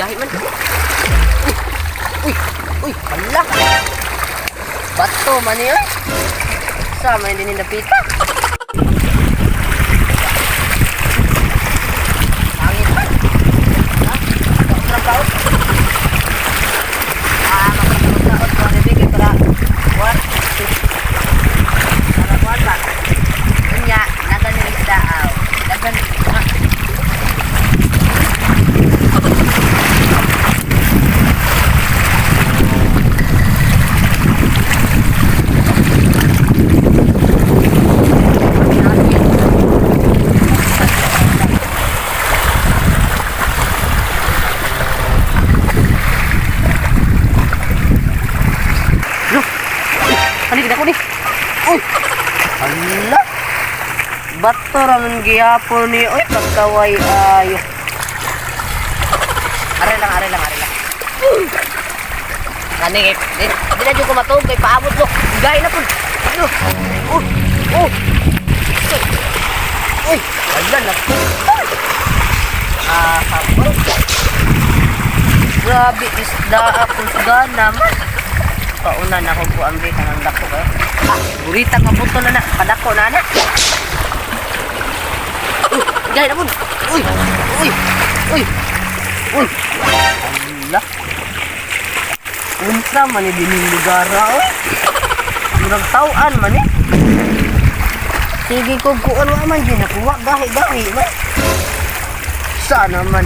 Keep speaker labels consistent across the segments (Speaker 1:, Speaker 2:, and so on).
Speaker 1: Gahi man. Uy! Uy! Uy! Hala! Bato man niya. Sama hindi ni napita. Pangit man. Ha? Sobrang kaot. Ah, makakaot ko ni Bigay para what? Para kuwan ba? Unya, nagan ni isda aw. Dagan ni isda. Ano kita ko ni? Uy! Hala! Bato raman gihapon ni. Uy, pagkaway ayo. Are lang, are lang, are lang. Kani, di, di na dyan ko matuog kay paabot ko. Gay na po. Ano? Oh! Oh! Uy! Hala, naku. Ah, hapon. Grabe, isda ako sa naman. Paunan ako po ang bita ng dako eh. Ah, burita mabuto na na. Padako na na. Uy, gay na po. Uy, uy, uy, uy. Ala. Unsa man ni dining lugar oy. Murag taw-an man eh. Sige ko kuan wa man jud nakuha gahi-gahi man. Sana man.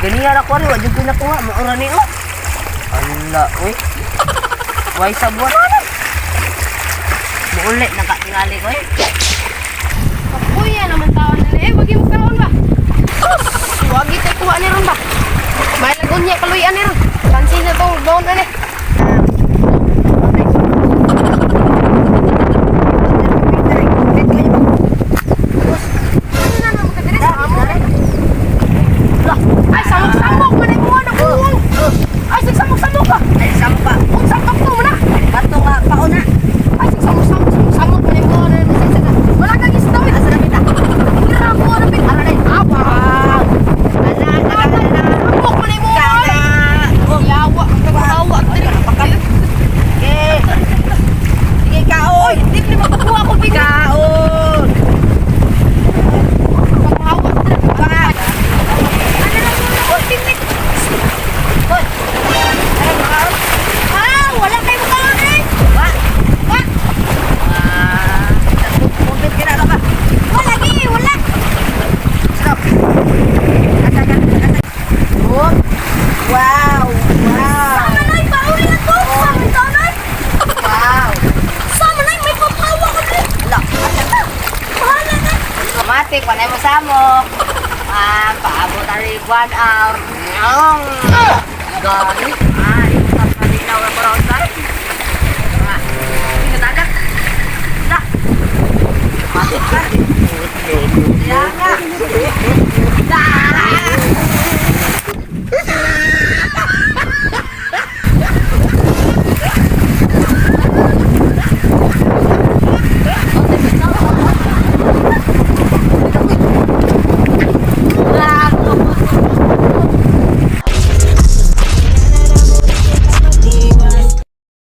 Speaker 1: Ganiya ra ko ari wa jud ko nakuha maura ni oh. Ala, uy. Way sa buwan na. Muulit na katingali ko eh.
Speaker 2: Kapuya naman tao na eh. Wagi mo kaon ba? Sus! Wagi tayo kuha ni ron ba? May lagunya kaluyan ni ron. Pansin na tong baon na ni. Ano na naman ka diri sa amo? Ay, samok-samok man ay mo na kuwang. Ay, samok-samok ka.
Speaker 1: Ay, sampa.
Speaker 2: Unsang kapto mo na?
Speaker 1: Bato nga, pauna.
Speaker 2: Ay, samok-samok, samok man ay mo na. Wala kang isda. Asa na kita? Tira ko na pit. Ara na. Awa.
Speaker 1: Ala, ala, ala.
Speaker 2: Samok man ay mo.
Speaker 1: Kana.
Speaker 2: Yawa, kawawa diri.
Speaker 1: Sige. Sige, kaon.
Speaker 2: Oy, di ko makakuha ko bigla.
Speaker 1: Kaon.
Speaker 2: Kawawa diri. Ano lang mo? Oy, tik.
Speaker 1: Hoy. Ano makaon?
Speaker 2: Ah, wala kay makaon eh.
Speaker 1: Wa.
Speaker 2: Wa.
Speaker 1: Ah, kumpit ka na ba?
Speaker 2: Wala gi, wala.
Speaker 1: Stop. Ata ka, ata. Oh. Wow. Wow.
Speaker 2: Sama nay, pauli na to. Sama tanay.
Speaker 1: Wow.
Speaker 2: Sama nay, may papawa ko diri.
Speaker 1: Ala, ata ka.
Speaker 2: Bahala na.
Speaker 1: Matik, panay mo samok. Ah, paabot na rin 1 hour. Nyong! Gani. Ah, papalinaw na parang tayo. Ah, hindi ka tagak. Na. Matik ka. Kaya nga.